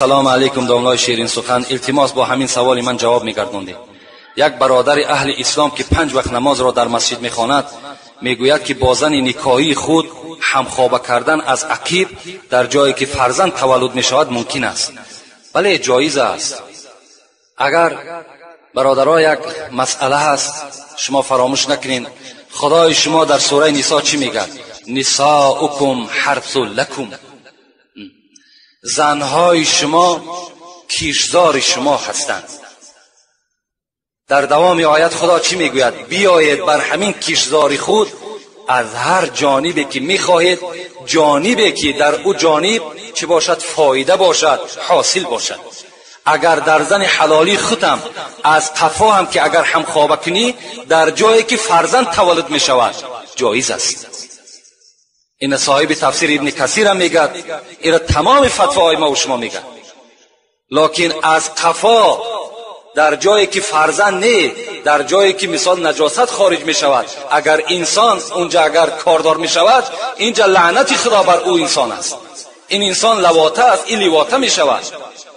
Салом алейкум, домлои ширинсухан. Илтимос, бо ҳамин саволи ман ҷавоб мегардондед. Як бародари аҳли ислом, ки 5 вақт намозро дар масҷид мехонад, мегӯяд, ки бо зани никоҳии худ ҳамхоба кардан аз ақиб дар ҷое ки фарзанд таваллуд мешавад, мумкин аст? Бале, ҷоиз аст. Агар бародаро, як масъала ҳаст, шумо фаромӯш накунед. Худои шумо дар сураи Нисо чӣ мегӯяд? Нисоукум ҳарсу лакум, занҳои шумо кишзори шумо ҳастанд. Дар давоми оят Худо чӣ мегӯяд? Биёед бар ҳамин кишзори худ аз ҳар ҷонибе ки мехоҳед, ҷонибе ки дар ӯ ҷониб чӣ бошад, фоида бошад, ҳосил бошад. Агар дар зани ҳалолии худам аз қафо ҳам ки агар ҳамхоба кунӣ, дар ҷое ки фарзанд таваллуд мешавад, ҷоиз аст. Ин соҳиби тафсир Ибни Касир ҳам мегӯяд, ира тамоми фатвоҳои мо шумо мегӯяд. Локин аз қафо дар ҷое ки фарзанд не, дар ҷое ки мисол наҷосат хориҷ мешавад, агар инсон унҷа агар кордор мешавад, инҷа лаънати Худо бар ӯ инсон аст. Ин инсон лавота аст, ин ливота мешавад,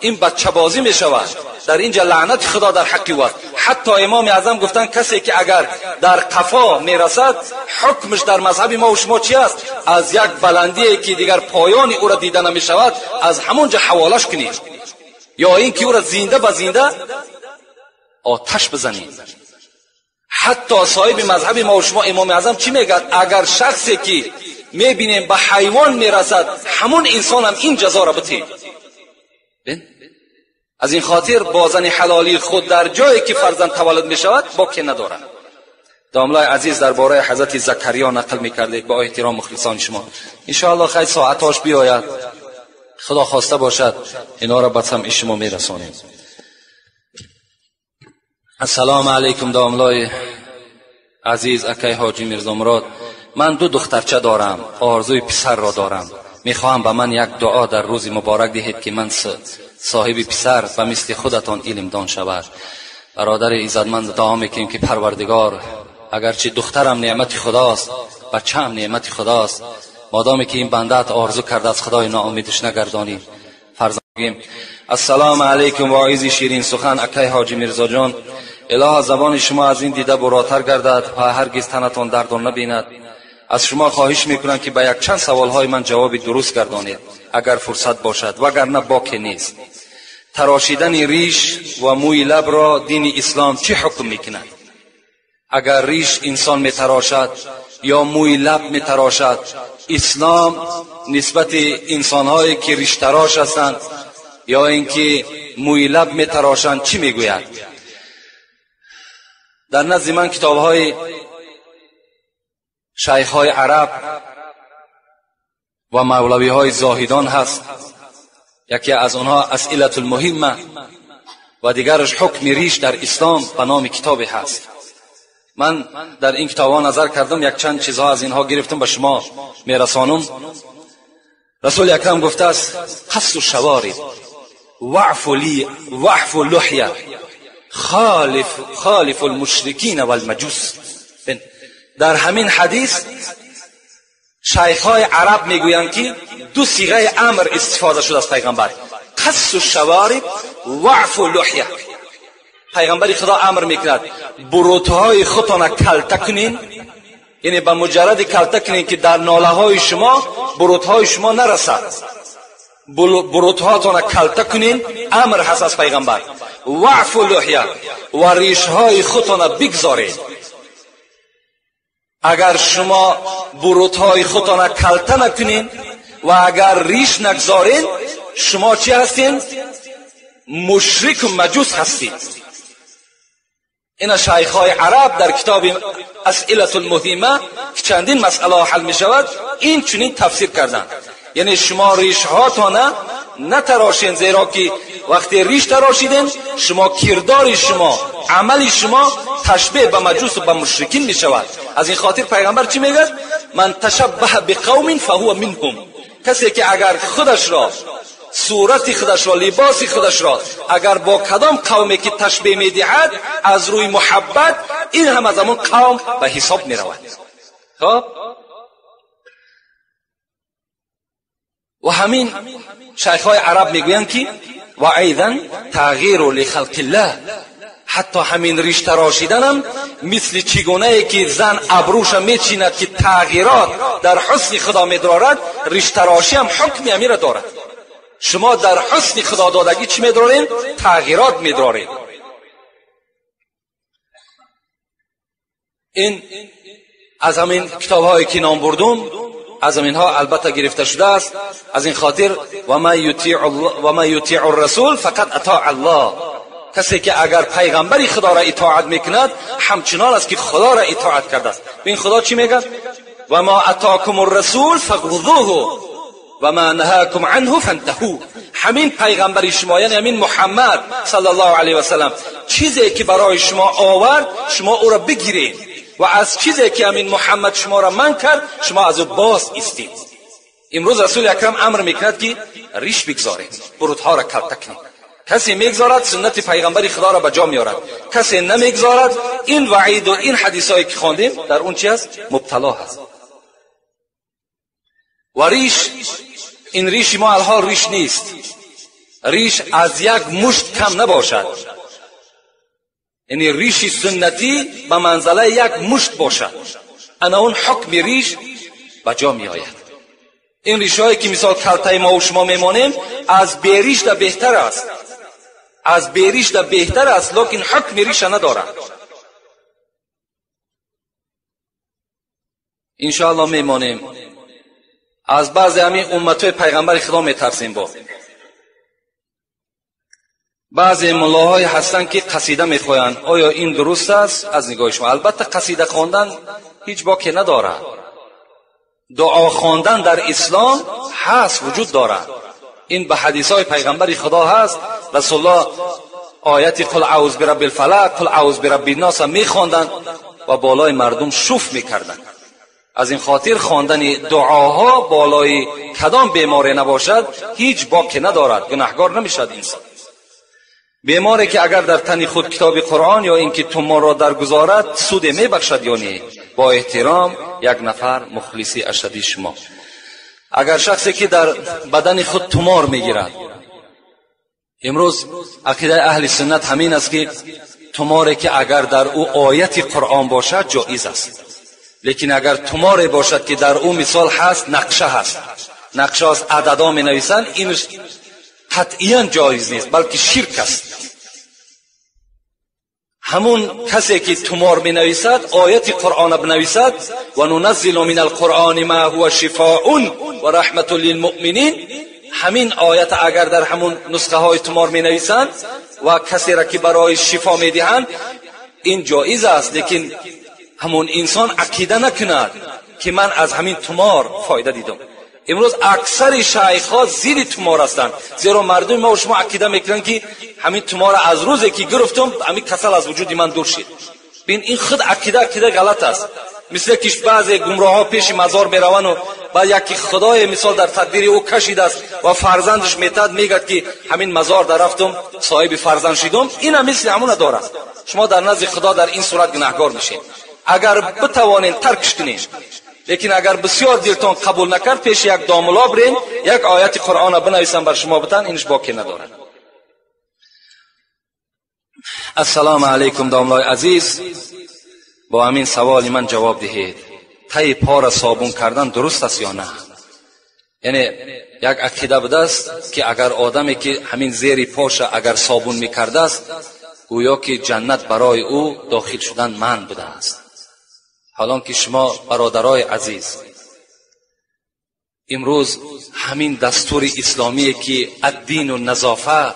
ин бачабозӣ мешавад. Дар инҷа лаънати Худо дар ҳаққи ӯ аст. Ҳатто Имоми Аъзам гуфтанд, касе ки агар дар қафо мерасад, ҳукмаш дар мазҳаби мо шумо чи аст? Аз як баландие ки дигар поёни ӯро дида намешавад, аз ҳамонҷа ҳаволаш кунед, ё ин ки ӯро зинда ба зинда оташ бизанед. Ҳатто соҳиби мазҳаби мо шумо Имоми Аъзам чӣ мегӯяд? Агар шахсе ки мебинем ба ҳайвон мерасад, ҳамон инсонам ин ҷазоро битед. Аз ин хотир бо зани ҳалолии худ дар ҷое ки фарзанд таваллуд мешавад, боке надорад. Домлаи азиз, дар бораи ҳазрати Закариё нақл мекардед, бо эҳтиром мухлисони шумо. Иншоалло хай соатҳош биёяд, Худо хоста бошад, инҳоро ба самъи шумо мерасонем. Ассалому алайкум, домлои азиз, акай Ҳоҷи Мирзомурод. Ман 2 духтарча дорам, орзуи писарро дорам. Мехоҳам ба ман як дуо дар рӯзи муборак диҳед, ки ман соҳиби писар ба мисли худатон илмдон шавад. Бародари иззатманд, дуо мекунем, ки Парвардигор, агарчи духтарам неъмати Худост, бачаам неъмати Худост, модоме ки ин бандаат орзу кардааст, Худои ноумедиш нагардонӣ. Фарзандгим. Ассалому алайкум, воизи ширин сухан, акай Ҳоҷи Мирзоҷон. Илоҳо, забони шумо аз ин дида буротар гардад ва ҳаргиз танатон дардон набинад. Аз шумо хоҳиш мекунам, ки ба якчанд саволҳои ман ҷавоби дуруст гардонед, агар фурсат бошад, вагарна боке нест. Тарошидани риш ва мӯи лабро дини ислом чӣ ҳукм мекунад? Агар риш инсон метарошад ё мӯи лаб метарошад, ислом нисбати инсонҳое ки риштарош ҳастанд ё ин ки мӯи лаб метарошанд, чӣ мегӯяд? Дар назди ман китобҳои шайхҳои араб ва мавлавиҳои зоҳидон ҳаст. Яке аз онҳо Асилату лмуҳимма ва дигараш Ҳукми риш дар ислом ба номи китобе ҳаст. Ман дар ин китобҳо назар кардам, якчанд чизҳо аз инҳо гирифтам, ба шумо мерасонам. Расули акрам гуфтааст: қассу шавориб ваъфу ли ваъфу луҳя холифу лмушрикина валмаҷус. Дар ҳамин ҳадис шайхҳои араб мегӯянд, ки 2 сиғаи амр истифода шуд аз пайғамбар: қассу шавориб ваъфу луҳя. Пайғамбари Худо амр мекунад, бурутҳои худтона калта кунин, яъне ба муҷарради калта кунин, ки дар нолаҳои шумо бурутҳои шумо нарасад. Бурутҳоятона калта кунин, амр ҳаст аз пайғамбар. Ваъфу луҳя, ва ришҳои худтона бигзоред. Агар шумо бурутҳои худтона калта накунин ва агар риш нагзорен, шумо чӣ ҳастин? Мушрику маҷус ҳастед. Ина шайхҳои араб дар китоби Асилату лмуҳимма, ки чандин масъалаҳо ҳал мешавад, ин чунин тафсир карданд. Яъне шумо ришҳоятона натарошен, зеро ки вақте риш тарошиден, шумо кирдори шумо, амали шумо ташбеҳ ба маҷус ва ба мушрикин мешавад. Аз ин хотир пайғамбар чӣ мегӯяд? Ман ташаббаҳа биқавмин фаҳува минҳум. Касе ки агар худашро, сурати худашро, либоси худашро агар бо кадом қавме ки ташбеҳ медиҳад аз рӯи муҳаббат, ин ҳам аз ҳамон қавм ба ҳисоб меравад. Хоб. و همین شیخ های عرب میگویند که و ایضا تغییر لخلق الله، حتی همین ریش تراشیدن هم مثل چگونه ای که زن ابروش میچیند که تغییرات در حسن خدا میدارد، ریش تراشی هم حکمی امیر دارد. شما در حسن خدا دادگی چی میدارین؟ تغییرات میدارین. این از همین کتاب هایی که نام بردم، از اینها البته گرفته شده است. از این خاطر و ما یطیع الرسول فقط اطاع الله، کسی که اگر پیغمبری خدا را اطاعت میکند همچنان است که خدا را اطاعت کرده است. این خدا چی میگه؟ و ما اتاکم الرسول فخذوه و ما نهاکم عنه فانتهوا. همین پیغمبری شما، یعنی همین محمد صلی الله علیه و سلم، چیزی که برای شما آورد شما او را بگیرید و از چیزی که همین محمد شما را من کرد شما از او باز ایستید. امروز رسول اکرم امر میکند که ریش بگذارید، برودها را کلته کنید. کسی میگذارد سنت پیغمبر خدا را به جا میارد، کسی نمیگذارد این وعید و این حدیث هایی که خواندیم در اون چی است؟ مبتلا هست. و ریش، این ریش ما الحال ریش نیست، ریش از یک مشت کم نباشد، یعنی ریش سنتی به منزله یک مشت باشد، انا اون حکم ریش به جا می آید. این ریش هایی که مثال کلته ما و شما میمانیم از بیریش در بهتر است، از بیریش در بهتر است، لیکن حکم ریش ندارد. انشاءالله میمانیم. از بعضی همین امتهای پیغمبر خدا میترسیم. با بعضی ملاهای هستند که قصیده میخوایند، آیا این درست است از نگاه شما؟ البته قصیده خواندن هیچ باکی ندارد. دعا خواندن در اسلام هست، وجود دارد، این به حدیث های پیغمبر خدا هست. رسول الله آیت قل اعوذ برب الفلق، قل اعوذ برب الناس میخواندند و بالای مردم شوف میکردند. از این خاطر خواندن دعاها بالای کدام بیماری نباشد هیچ باکی ندارد، گناهگار نمیشد انسان. بیماری که اگر در تن خود کتاب قرآن یا اینکه تومار را درگذارد سود میبخشد یا نه؟ با احترام یک نفر مخلصی اشدی شما. اگر شخصی که در بدن خود تومار میگیرد، امروز عقیده اهل سنت همین است که توماری که اگر در او آیت قرآن باشد جایز است، لیکن اگر توماری باشد که در او مثال هست، نقشه هست، نقشه از عددا می نویسند، این قطعیاً جایز نیست، بلکه شرک است. همون کسی که تومار می نویسد آیت قرآن بنویسد و ننزل من القرآن ما هو شفاء و رحمت للمؤمنین، همین آیت اگر در همون نسخه های تومار می نویسند و کسی را که برای شفا می دهند این جایز است، لیکن همون انسان عقیده نکند که من از همین تومار فایده دیدم. امروز اکثر شیخ ها زیر تومار هستند، زیرا مردم ما و شما عقیده میکنند که همین تومار از روزی که گرفتم همین کسل از وجود من دور شد. ببین این خود عقیده غلط است. مثل که بعضی گمراه ها پیش مزار میروند و بعد یکی خدای مثال در تقدیر او کشید است و فرزندش میتاد، میگه که همین مزار در رفتم صاحب فرزند شدم، این هم مثل همون دارد. شما در نزد خدا در این صورت گناهگار میشین اگر بتوانین ترکش کنین. لیکن اگر بسیار دلتان قبول نکرد پیش یک داملا برین، یک آیت قرآن بنویسن بر شما بتن، اینش باکی ندارد. السلام علیکم داملای عزیز، با همین سوال من جواب دهید. تای پا را صابون کردن درست است یا نه؟ یعنی یک عقیده بوده است که اگر آدمی که همین زیر پاش اگر صابون میکرده است گویا که جنت برای او داخل شدن من بوده است. حالان که شما برادرای عزیز، امروز همین دستور اسلامی که الدین و نظافه،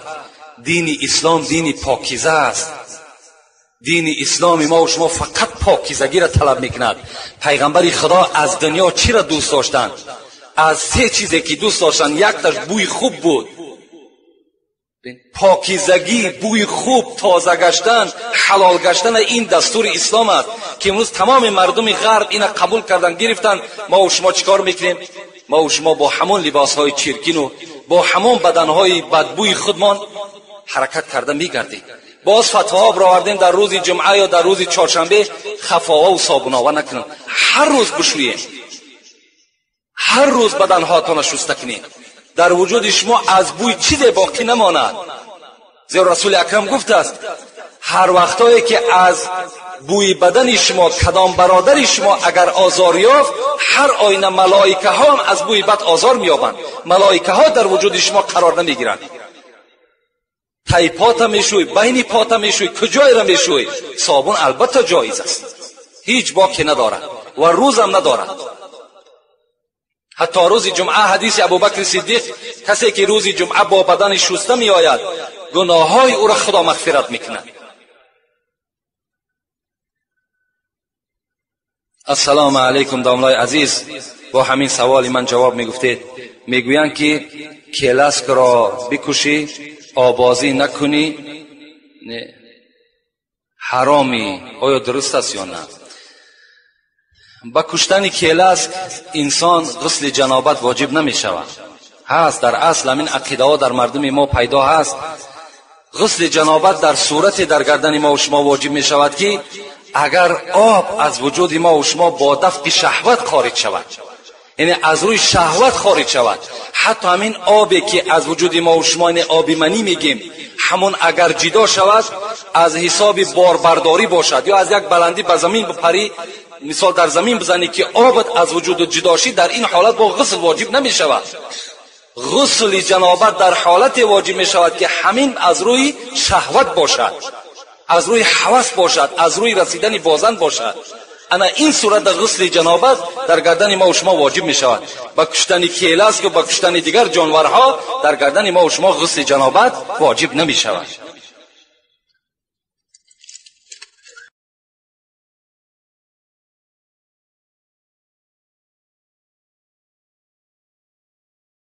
دین اسلام دین پاکیزه است. دین اسلام ما و شما فقط پاکیزگی را طلب میکند. پیغمبر خدا از دنیا چی را دوست داشتند؟ از سه چیزی که دوست داشتند، یک تاش بوی خوب بود، پاکیزگی، بوی خوب، تازه گشتن، حلال گشتن، این دستور اسلام است که امروز تمام مردم غرب اینا قبول کردن، گرفتن. ما و شما چیکار میکنیم؟ ما و شما با همون لباس های چرکین و با همون بدن های بدبوی خودمان حرکت کرده میگردیم. باز فتواها برآوردیم در روز جمعه یا در روز چهارشنبه خفاوه و صابوناوه نکنن، هر روز بشوییم، هر روز بدنهاتان شسته کنیم. дар вуҷуди шумо аз бӯй чизе боқӣ намонад. Зеро Расули Акрам гуфтааст, ҳар вақтое ки аз бӯи бадани шумо кадом бародари шумо агар озор ёфт, ҳар оина малоикаҳо ҳам аз бӯи бад озор меёбанд. Малоикаҳо дар вуҷуди шумо қарор намегиранд. Тай пота мешӯй, байни пота мешӯй, куҷоеро мешӯй, собун албатта ҷоиз аст, ҳеҷ боке надорад ва рӯзам надорад. Ҳатто рӯзи ҷумъа, ҳадиси Абубакри Сиддиқ, касе ки рӯзи ҷумъа бо бадани шуста меояд, гуноҳҳои ӯро Худо мағфират мекунад. Ассалому алайкум, домлаи азиз, бо ҳамин саволи ман ҷавоб мегуфтед. Мегӯянд ки келаскро бикушӣ, обозӣ накунӣ, ҳаромӣ. Оё дуруст аст ё на? Ба куштани келаск инсон ғусли ҷанобат воҷиб намешавад. Ҳаст дар асл ҳамин ақидаҳо дар мардуми мо пайдо ҳаст. Ғусли ҷанобат дар сурате дар гардани мо шумо воҷиб мешавад ки агар об аз вуҷуди мо шумо бо дафъи шаҳват хориҷ шавад, яъне аз рӯи шаҳват хориҷ шавад. Ҳатто ҳамин обе ки аз вуҷуди мо шумо, яъне оби манӣ мегем, ҳамон агар ҷидо шавад, аз ҳисоби борбардорӣ бошад ё аз як баландӣ ба замин бипарӣ, мисол дар замин бизанӣ ки обат аз вуҷуду ҷидо шид, дар ин ҳолат бо ғусл воҷиб намешавад. Ғусли ҷанобат дар ҳолате воҷиб мешавад ки ҳамин аз рӯи шаҳват бошад, аз рӯи ҳавас бошад, аз рӯи расидани бозан бошад. Ана ин сурат ғусли ҷанобат дар гардани мо шумо воҷиб мешавад. Ба куштани келаск ва ба куштани дигар ҷонварҳо дар гардани мо шумо ғусли ҷанобат воҷиб намешавад.